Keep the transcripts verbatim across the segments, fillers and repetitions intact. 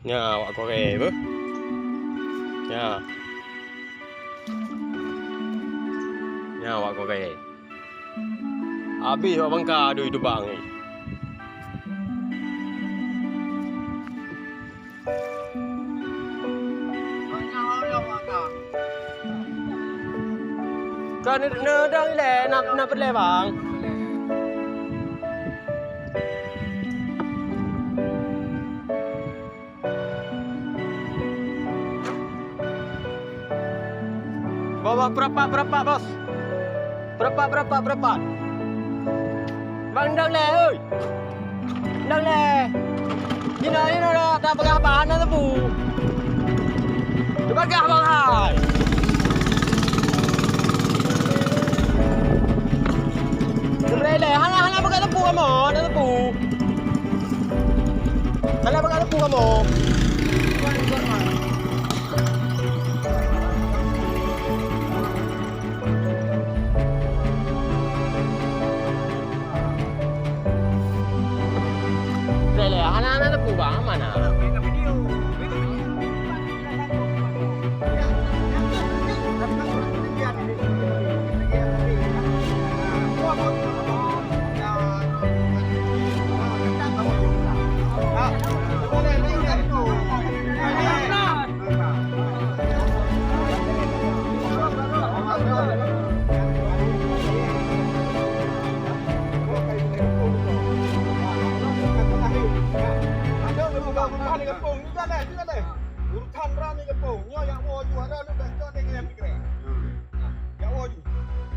Nyan awak korek beuh. Nyan. Nyan awak korek. Abéh awak bangka doi tubang nyoe. Ka ne-, neudong ilèe, na, na peureulèe, Bang. Bawa, bawa, peurapat, peurapat, Bos. Peurapat, peurapat, peurapat. Bang, dong lé, oi. Dong lé. Inoe, inoe dah, dah peugah bahan dah teupeu. Dah peugah bahan. Sebenarnya hana, hana peugah teupeu kamoe, hana teupeu. Hana peugah teupeu kamoe. Hana, hana teupeu, Bang, mana? Urusan droeneuh gampông, nyoe nyang woe juara nyoe bèk cok lé ngon nyang pikrèe. Nyang woe ju.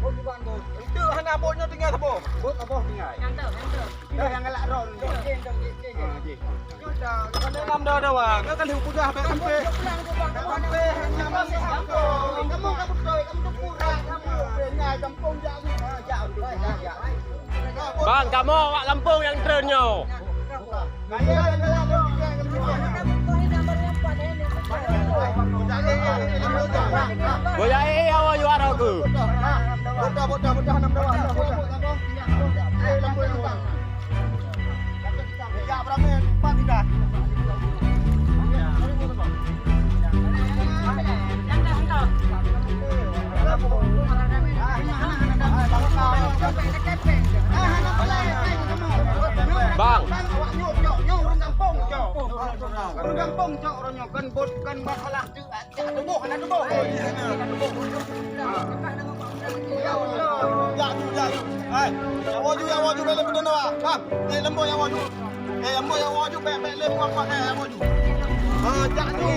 Bot di bang bot. Enteuk hana bot nyoe tinggai saboh. Bot saboh tinggai. Nyang tu, nyang tu. Dah nyang galak droeneuh. Jih, jih, jih, jih. Ah, jih. Nyoe dah, keuneuk nam dah dawa. Nyoe kan lheueh peugah bèk sampé. Bèk sampé, hana masalah. Kamoe ka beutôi, kamoe teupeue dah, kamoe. Nyang gampông jak, jak, jak, jak. Bang, kamoe awak gampông nyang treun nyoe. Boya eh awak juara ke? Bang. Ureueng gampông cok, ureueng nyoe kon bot, kon masalah. Tuboh, hana tuboh. Jak ju, jak ju. Hai, jak woe ju, jak woe ju, bèk lé peudunoe, ah. Bang, eh, lamboi jak woe ju. Eh, lamboi jak woe ju, bèk, bèk lé muak-muak, eh, jak woe ju. Ah, jak ju.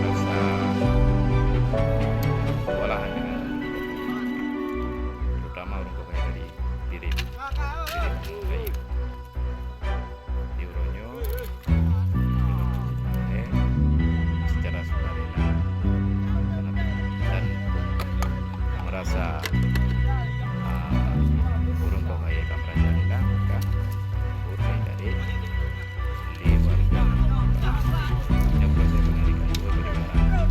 Rasa kewalahan dengan, terutama ureueng kaya tadi, diri, diri. Di uroe nyoe, eh, secara sukarela dan merasa, ah, ureueng kaya ka meuraja lila, maka ureueng dari di warga yang proses pengalihan dua beribadah.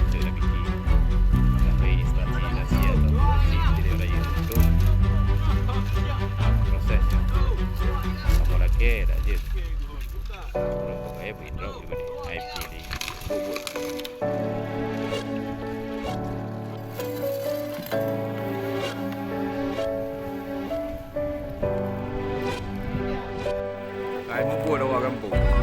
Cek lagi sampai instansi nasi atau polisi di raya untuk proses. Kamu lagi dah je. Ureueng kaya beuintroe pribadi. Hai pilih. Hai mubuet awak gampông.